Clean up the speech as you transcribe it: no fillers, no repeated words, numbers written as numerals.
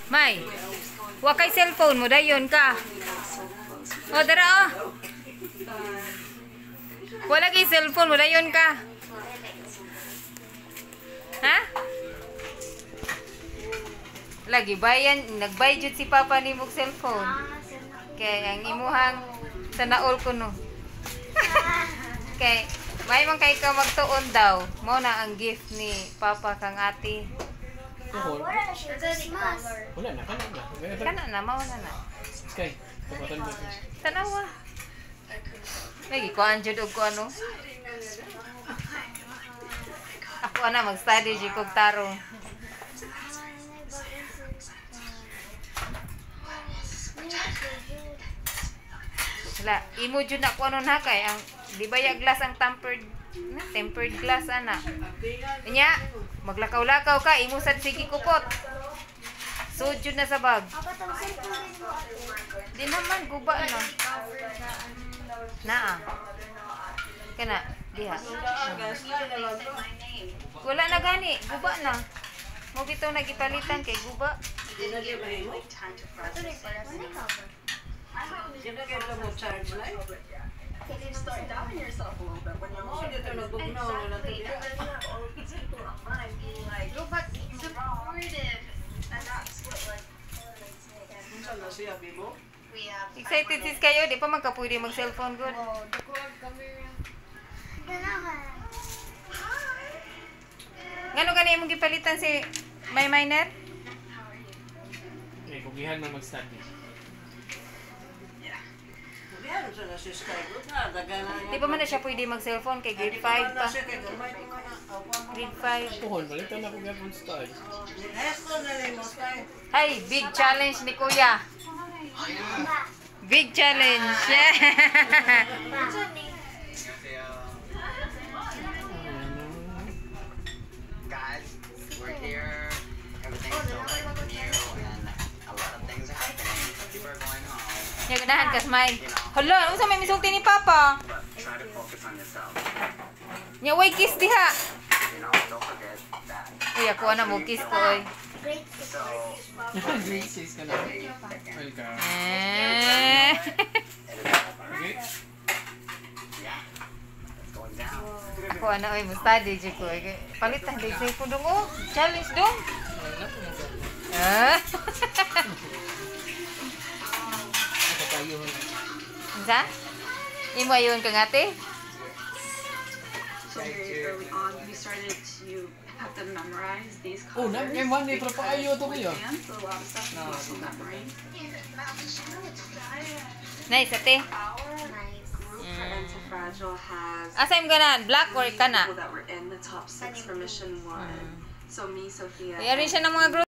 May. Wa kay cellphone mo dayon ka. Oh, dara oh. Wala kay cellphone mo dayon ka. Ha? Lagi bayan nagbay jud si Papa nimo og cellphone. Kay ang imuhang sanaol ko no. Kay may man kay ka magtuon daw. Mao na ang gift ni Papa kang ate. Tuhol. Wala na siya Christmas. Wala na, kana na. Kana na mao na na. Sky, tapatan ba? Tanawa. Lagi kuan jud og ko ano. Ako ana mag-study jud kog tarong. Wala, imo jud na ko ano na kay ang di ba ya glass ang tempered na tempered glass ana. Nya, maglakaw-lakaw ka imo sad sige kupot. Sud jud na sa bag. Di naman guba na. Naa. Kana diha. Wala na gani, guba na. Mo bitaw nagipalitan kay guba. Excited sis kayo, di pa man ka pwede mag cellphone good. Ngano gani imong gipalitan si May Minor? Eh, kugihan man mag-study. Di pa man na siya pwede mag cellphone kay grade 5 pa. Grade 5. Tuhol, balitan ako gyapon style. Ay, big challenge ni Kuya. Big challenge. Guys, we're here. Everything's still like new and a lot of things are happening. People are going home. Nya ganahan ka smile. Hala, unsa may misulti ni Papa? But try to focus on yourself. Nya way kiss diha. Don't forget that. Uy, ako ana mo kiss ko oy. Grade 6. So, Grade 6 ka na. Welcome. Eh. Okay. Yeah, it's going down. Ako ana oy mo study jud ko. Palitan day cellphone dong oh. Challenge dong. Wala po mo. Ah. Ako tayo. Unsa? Imo ayon kang ate? So very early on, we started to have them memorize these Oh, colors. na kay man pero paayo to kayo. And so a lot of stuff is muscle memory. Nice ate. Our Nice. group for Antifragile has Asa imong ganahan? Black or three kana? people that were in the top six for mission one. So me, Sophia, Kaya rin siya ng mga